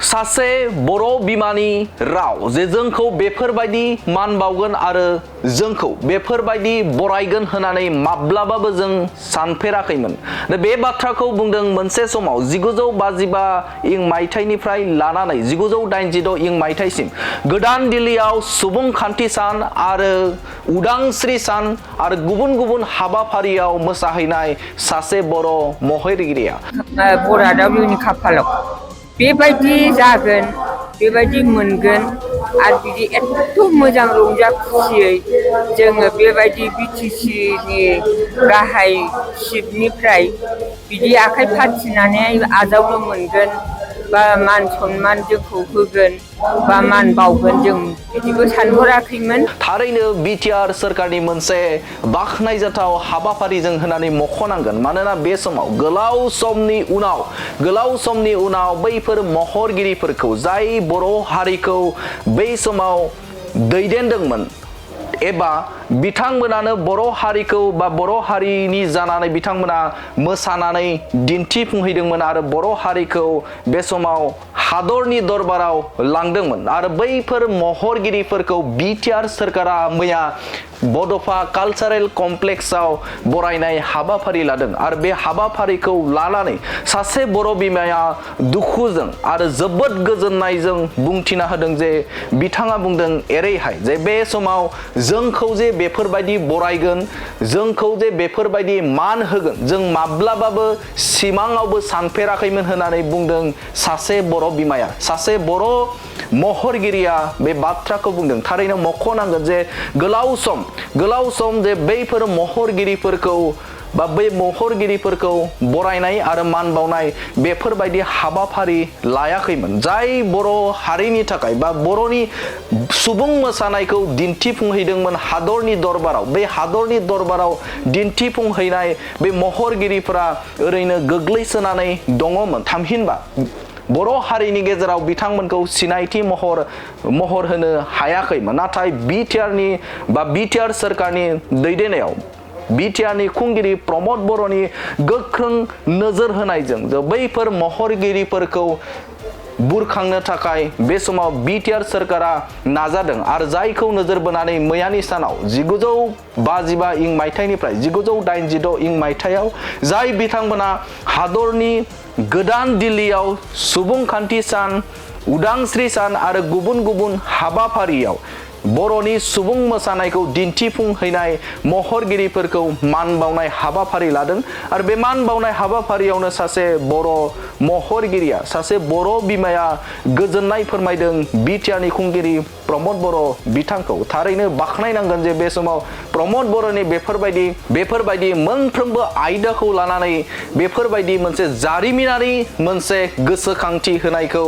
सासे बर' बिमानि राव जे जोंखौ बेफोरबायदि मान बावगोन आरो जोंखौ बेफोरबायदि बरायगोन होननानै माब्लाबाबो जों सानफेराखैमोन। बे बाथ्राखौ बुंदों मोनसे समाव 1955 इं मायथाइनिफ्राय लानानै 1986 इं मायथाइसिम गोदान दिल्लीयाव सुबुंखान्थि सान आरो उदांस्रि सान आरो गुबुन गुबुन हाबाफारियाव मोसाहैनाय सासे बर' महरगिरिया बरादावनि खाफालाव बेबायदि जागोन बेबायदि मोनगोन आरो बिदि एथ' मोजां रंजा खुसियै जोङो बेबायदि BTC नि गाहाय चिफनिफ्राय बिदि आखाइ फाथिनानै आजावनो मोनगोन बा मान सन्मान जोंखौ होगोन बा मान बावगोन जों बिदिबो सानहराखैमोन। थारैनो BTR सोरखारनि मोनसे बाखनायजाथाव हाबाफारिजों होननानै मख'नांगोन। मानोना बे समाव गोलाव समनि उनाव बैफोर महरगिरिफोरखौ जाय बर' हारिखौ बै समाव दैदेनदोंमोन एबा बिथांमोनानो बर' हारिखौ बा बर' हारिनि जानानै बिथांमोना मोसानानै दिन्थिफुंहैदोंमोन आरो बर' हारिखौ बे समाव हादरनि दरबाराव लांदोंमोन आरो बैफोर महरगिरिफोरखौ BTR सोरखारा मैया बड'फा कालचारेल कमप्लेक्सआव बरायनाय हाबाफारि लादों आरो बे हाबाफारिखौ लानानै सासे बर' बिमाया दुखुजों आरो जोबोद गोजोननायजों बुंथिना होदों जे बिथाङा बुंदों एरैहाय जे बे समाव जोंखौ जे बेफोरबायदि बरायगोन जोंखौ जे बेफोरबायदि मान होगोन जों माब्लाबाबो सिमाङावबो सानफेराखैमोन होननानै बुंदों सासे बर' बिमाया सासे बर' महरगिरिया बे बाथ्राखौ बुंदों। थारैनो मख'नांगोन जे गोलाव सम जे बैफोर महरगिरिफोरखौ बा बै महरगिरिफोरखौ बरायनाय आरो मान बावनाय बेफोरबायदि हाबाफारि लायाखैमोन। जाय बर' हारिनि थाखाय बा बर'नि सुबुं मोसानायखौ दिन्थिफुंहैदोंमोन हादरनि दरबाराव बे हादरनि दरबाराव दिन्थिफुंहैनाय बे महरगिरिफोरा ओरैनो गोग्लैसोनानै दङमोन। थामहिनबा बर' हारिनि गेजेराव बिथांमोनखौ सिनायथि महर होनो हायाखैमोन। नाथाय BTR सोरखारनि दैदेननायाव BTR नि खुंगिरि प्रमद बर'नि गोख्रों नोजोर होनायजों बैफोर महरगिरिफोरखौ बुरखांनो थाखाय बे समाव BTR सोरखारा नाजादों आरो जायखौ नोजोर बोनानै मैयानि सानाव 1955 इं मायथाइनिफ्राय 1986 इं मायथाइयाव जाय बिथांमोना हादरनि गोदान दिल्लीयाव सुबुंखान्थि सान उदांस्रि सान आरो गुबुन गुबुन हाबाफारियाव बर'नि सुबुं मोसानायखौ दिन्थिफुंहैनाय महरगिरिफोरखौ मान बावनाय हाबाफारि लादों आरो बे मान बावनाय हाबाफारियावनो सासे बर' महरगिरिया सासे बर' बिमाया गोजोननाय फोरमायदों BTR नि खुंगिरि प्रमद बर' बिथांखौ। थारैनो बाख्नायनांगोन जे बे समाव प्रमद बर'नि बेफोरबायदि मोनफ्रोमबो आयदाखौ लानानै बेफोरबायदि मोनसे जारिमिनारि मोनसे गोसोखांथि होनायखौ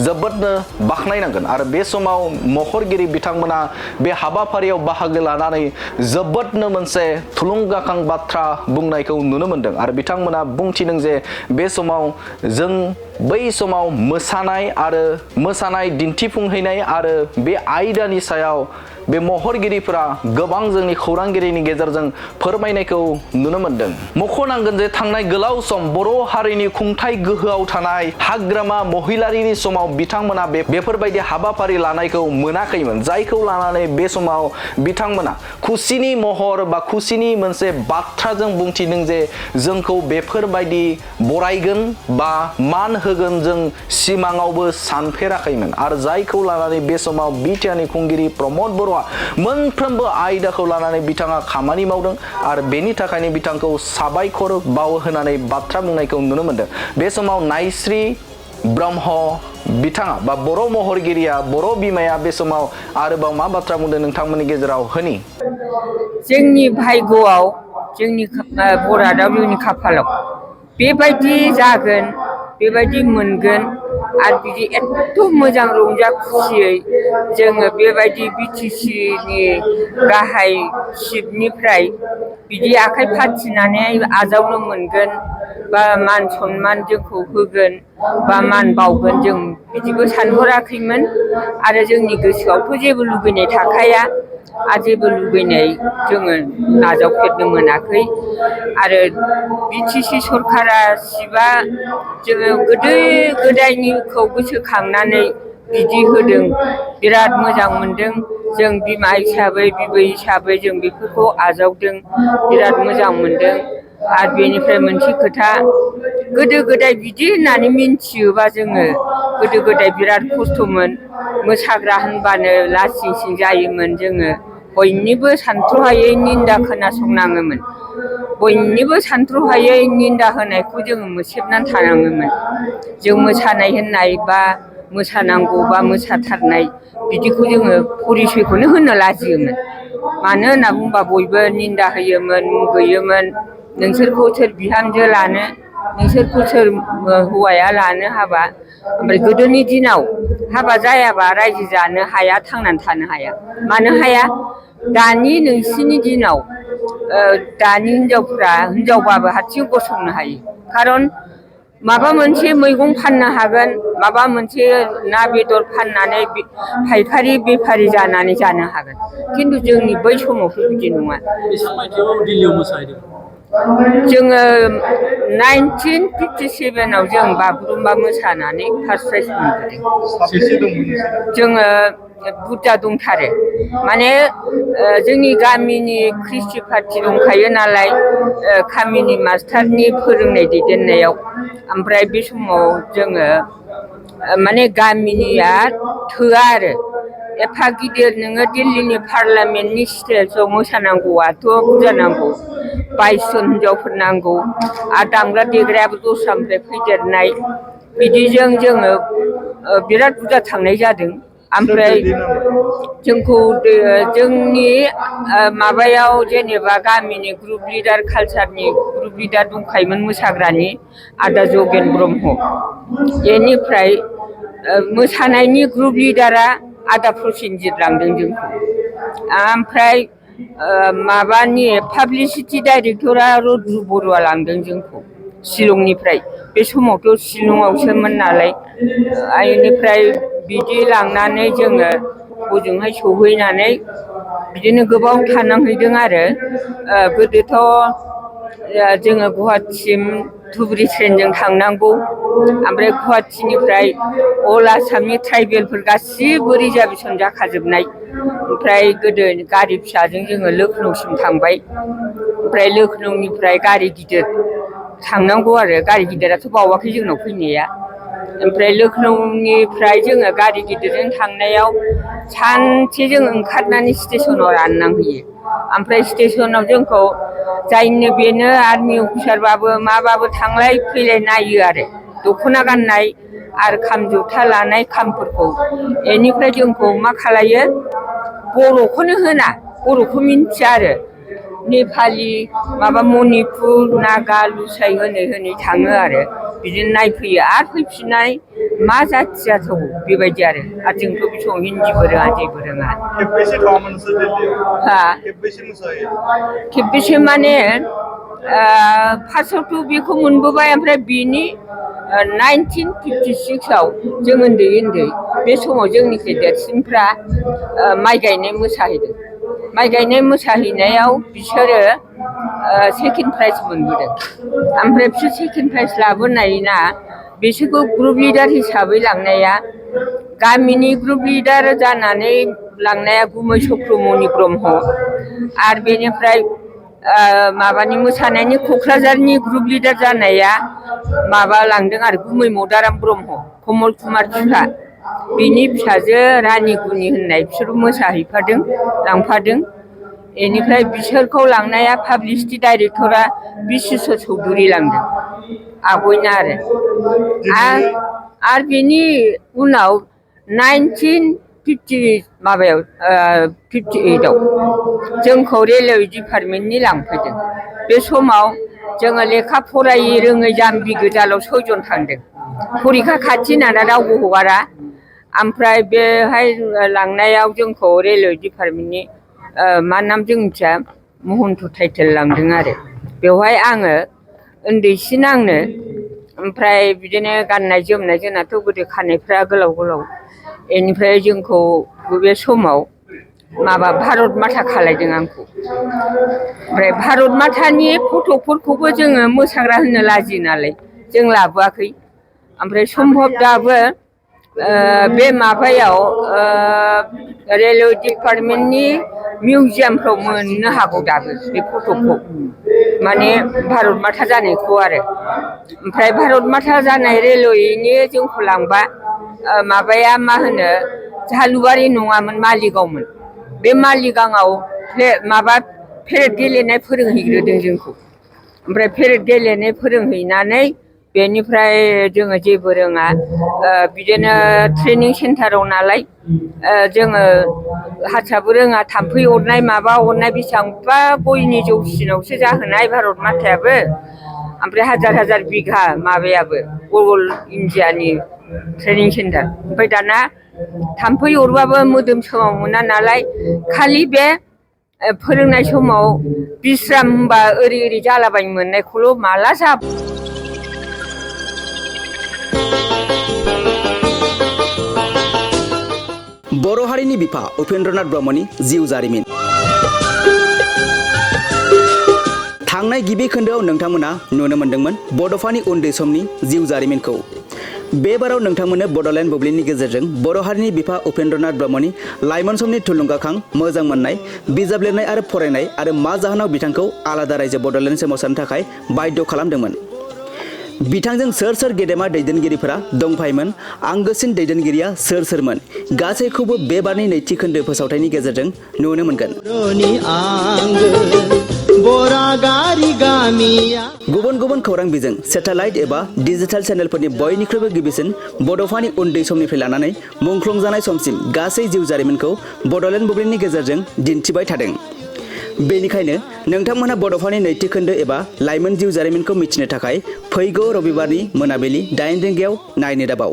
जोबोदनो बाख्नायनांगोन आरो बे समाव महरगिरि बिथांमोना बे हाबाफारियाव बाहागो लानानै जोबोदनो मोनसे थुलुंगाखां बाथ्रा बुंनायखौ नुनो मोनदों आरो बिथांमोना बुंथिदों जे बे समाव जों बै समाव मोसानाय दिन्थिफुंहैनाय आरो बे आयदानि सायाव बे महरगिरिफोरा गोबां जोंनि खौरांगिरिनि गेजेरजों फोरमायनायखौ नुनो मोनदों। मख'नांगोन जे थांनाय गोलाव सम बर' हारिनि खुंथाइ गोहोआव थानाय हाग्रामा महिलारिनि समाव बिथांमोना बेफोरबायदि हाबाफारि लानायखौ मोनाखैमोन। जायखौ लानानै बे समाव बिथांमोना खुसिनि महर बा खुसिनि मोनसे बाथ्राजों बुंथिदों जे जोंखौ बेफोरबायदि बरायगोन बा मान होगोन जों सिमाङावबो सानफेराखैमोन आरो जायखौ लानानै बे समाव BTR नि खुंगिरि प्रमद बर'आ मोनफ्रोमबो आयदाखौ लानानै बिथाङा खामानि मावदों आरो बेनि थाखायनो बिथांखौ साबायखर बावहोनानै बाथ्रा बुंनायखौ नुनो मोनदों। बे समाव नायस्रि ब्रह्म बिथाङा बा बर' महरगिरिया बर' बिमाया बे समाव आरोबाव मा बाथ्रा बुंदों नोंथांमोननि गेजेराव होनि। जोंनि भाग्यआव जोंनि बरादावनि खाफालाव बेबायदि जागोन बेबायदि मोनगोन आरो बिदि एथ' मोजां रंजा खुसियै जोङो बेबायदि BTC नि गाहाय चिफनिफ्राय बिदि आखाइ फाथिनानै आजावनो मोनगोन बा मान सन्मान जोंखौ होगोन बा मान बावगोन जों बिदिबो सानहराखैमोन आरो जोंनि गोसोआवथ' जेबो लुबैनाय थाखाया आरो जेबो लुबैनाय जोङो नाजावफेरनो मोनाखै आरो बिटिसि सरकारा सिबा जोङो गोदो गोदायनिखौ गोसोखांनानै बिदि होदों बिराद मोजां मोनदों जों बिमा हिसाबै बिबै हिसाबै जों बेफोरखौ आजावदों बिराद मोजां मोनदों आरो बेनिफ्राय मोनसे खोथा गोदो गोदाय बिदि होननानै मिन्थियोबा जोङो गोदो गोदाय बिराद खस्थ'मोन मोसाग्रा होनबानो लासिं सिं जायोमोन जोङो बयनिबो सानथ्र'हायै निन्दा खोनासंनाङोमोन बयनिबो सानथ्र'हायै निन्दा होनायखौ जोङो मोसेबनानै थानाङोमोन जों मोसानाय होननाय बा मोसानांगौ बा मोसाथारनाय बिदिखौ जोङो परिसयखौनो होनो लाजियोमोन मानो होनना बुंबा बयबो निन्दा होयोमोन मुगैयोमोन नोंसोरखौ सोर बिहामजो लानो नोंसोरखौ सोर हौवाया लानो हाबा ओमफ्राय गोदोनि दिनाव हाबा जायाबा रायजो जानो हाया थांनानै थानो हाया मानो हाया दानि नोंसिनि दिनाव दानि हिनजावफ्रा हिनजावबाबो हारसिं गसंनो हायो खारन माबा मोनसे मैगं फाननो हागोन माबा मोनसे ना बेदर फाननानै फायखारि बेफारि जानानै जानो हागोन खिन्थु जोंनि बै समावथ' बिदि नङा जोङो 1957 जों बागुरुम्बा मोसानानै फार्स्ट प्राइज मोनबोदों जोङो बुरजा दंथारो माने जोंनि गामिनि ख्रिस्टि पार्टि दंखायो नालाय गामिनि मास्टारनि फोरोंनाय दैदेननायाव ओमफ्राय बे समाव जोङो माने गामिनिया थोआ आरो एफा गिदिर नोङो दिल्लीनि पार्लामेन्टनि स्टेजाव मोसानांगौआथ' बुरजा नांगौ 22 जन हिनजावफोर नांगौ आरो दामग्रा देग्रायाबो दस्रानिफ्राय फैदेरनाय बिदिजों जोङो बिराद बुरजा थांनाय जादों ओमफ्राय जोंखौ जोंनि माबायाव जेनेबा गामिनि ग्रुप लिडार कालचारनि ग्रुप लिडार दंखायोमोन मोसाग्रानि आदा जगेन ब्रह्म बेनिफ्राय मोसानायनि ग्रुप लिडारा आदा प्रसेनजित लांदों जोंखौ ओमफ्राय माबानि पाब्लिसिटि डाइरेक्टरा रुद्रु बरुवा लांदों जोंखौ शिलंनिफ्राय बे समावथ' शिलंआवसोमोन नालाय बेनिफ्राय बिदि लांनानै जोङो हजोंहाय सहैनानै बिदिनो गोबाव थानांहैदों आरो गोदोथ' जोङो गुवाहाटिसिम धुबुरि ट्रेनजों थांनांगौ ओमफ्राय गुवाहाटिनिफ्राय अल आसामनि ट्राइबेलफोर गासिबो रिजार्भेसन जाखाजोबनाय ओमफ्राय गोदो गारि फिसाजों जोङो लखनौसिम थांबाय ओमफ्राय लखनौनिफ्राय गारि गिदिर थांनांगौ आरो गारि गिदिराथ' बावाखै जोंनाव फैनाया ओमफ्राय लखनौनिफ्राय जोङो गारि गिदिरजों थांनायाव सानसे जों ओंखारनानै स्टेसनाव राननांहैयो ओमफ्राय स्टेसनाव जोंखौ जायनो बेनो आर्मि अफिसारबाबो माबाबो थांलाय फैलाय नायो आरो दख'ना गाननाय आरो खाम जथा लानाय खामफोरखौ बेनिफ्राय जोंखौ मा खालायो बर'खौनो होना बर'खौ मिन्थिया आरो नेपालि माबा मनिपुर नागा लुसाइ होनै होनै थाङो आरो बिदिनो नायफैयो आरो फैफिननाय मा जाथि जाथावौ बेबायदि आरो जोंथ' बे समाव हिन्दीबो रोङा जेबो रोङा खेबबेसे माने फार्स्टआवथ' बेखौ मोनबोबाय ओमफ्राय बिनि 1956 जों उन्दै उन्दै बे समाव जोंनिख्रुइ देरसिनफ्रा माइ गायनाय मोसाहैदों माइ गायनाय मोसाहैनायाव बिसोरो सेकेन्ड प्राइज मोनबोदों ओमफ्राय बिसोर सेकेन्ड प्राइज लाबोनायना बिसोरखौ ग्रुप लिडार हिसाबै लांनाया गामिनि ग्रुप लिडार जानानै लांनाया गुमै चक्रमणि ब्रह्म आरो बेनिफ्राय माबानि मोसानायनि क'क्राझारनि ग्रुप लिडार जानाया माबा लांदों आरो गुमै मदाराम ब्रह्म कमल कुमार बिफा बिनि फिसाजो रानि गुनि होननाय बिसोरबो मोसाहैफादों लांफादों बेनिफ्राय बिसोरखौ लांनाया पाब्लिसिटि डाइरेक्टरा बिश्वेश्वर चौधुरि लांदों आगयना आरो बेनि उनाव 1958 जोंखौ रेलवे डिपार्टमेन्टनि लांफैदों बे समाव जोङो लेखा फरायै रोङै जाम्बि गोजाल' 6 जन थांदों फरिखा खाथि होननानै रावबो हगारा ओमफ्राय बेहाय लांनायाव जोंखौ रेलवे डिपार्टमेन्टनि मा नाम जों मिथिया महन्त टाइटेल लांदों आरो बेवहाय आङो उन्दैसिन आंनो ओमफ्राय बिदिनो गाननाय जोमनाय जोंनाथ' गोदो खानायफ्रा गोलाव गोलाव बेनिफ्राय जोंखौ बे समाव माबा भारत माथा खालायदों आंखौ ओमफ्राय भारत माथानि फट'फोरखौबो जोङो मोसाग्रा होननो लाजियो नालाय जों लाबोआखै ओमफ्राय सम्भब दाबो बे माबायाव रेलवे डिपार्टमेन्टनि मिउजियामफ्राव मोननो हागौ दाबो बे फट'खौ माने भारत माथा जानायखौ आरो ओमफ्राय भारत माथा जानाय रेलवेनि जोंखौ लांबा माबाया मा होनो झालुवारि नङामोन मालिगावमोन बे मालिगावआव माबा पेरेड गेलेनाय फोरोंहैग्रोदों जोंखौ ओमफ्राय पेरेड गेलेनाय फोरोंहैनानै बेनिफ्राय जोङो जेबो रोङा बिदिनो ट्रेनिं सेन्टाराव नालाय जोङो हारसाबो रोङा थाम्फै अरनाय माबा अरनाय बेसेबांबा गयनि जौसिनावसो जाहोनाय भारत माथायाबो ओमफ्राय हाजार हाजार बिघा माबायाबो अल इन्डियानि ट्रेनिं सेन्टार ओमफ्राय दाना थाम्फै अरबाबो मोदोम सोमाव मोना नालाय खालि बे फोरोंनाय समाव बिस्राम होनबा ओरै ओरै जालाबायनो मोननायखौल' माला जा बर' हारिनि बिफा उपेन्द्रनाथ ब्रह्मनि जिउ जारिमिन थांनाय गिबि खोन्दोआव नोंथांमोना नुनो मोन्दोंमोन बड'फानि उन्दै समनि जिउ जारिमिनखौ बे बाराव नोंथांमोननो बड'लेण्ड बुब्लिनि गेजेरजों बर' हारिनि बिफा उपेन्द्रनाथ ब्रह्मनि लाइमोन समनि थुलुंगाखां मोजां मोननाय बिजाब लिरनाय आरो फरायनाय आरो मा जाहोनाव बिथांखौ आलादा रायजो बड'लेण्ड सोमावसारनो थाखाय बाध्य खालामदोंमोन बिथांजों सोर सोर गेदेमा दैदेनगिरिफोरा दंफायोमोन आंगोसिन दैदेनगिरिया सोर सोरमोन गासैखौबो बे बारनि नैथि खोन्दो फोसावथायनि गेजेरजों नुनो मोनगोन गुबुन गुबुन खौरां बिजों सेटेलाइट एबा डिजिटेल चेनेलफोरनि बयनिख्रुइबो गिबिसिन बड'फानि उन्दै समनिफ्राय लानानै मुंख्लं जानाय समसिम गासै जिउ जारिमिनखौ बड'लेण्ड बुब्लिनि गेजेरजों दिन्थिबाय थादों बेनिखायनो नोंथांमोनहा बड'फानि नैथि खोन्दो एबा लाइमोन जिउ जारिमिनखौ मिथिनो थाखाय फैगौ रबिबारनि मोनाबिलि 8 रिंगायाव नायनो दाबाव।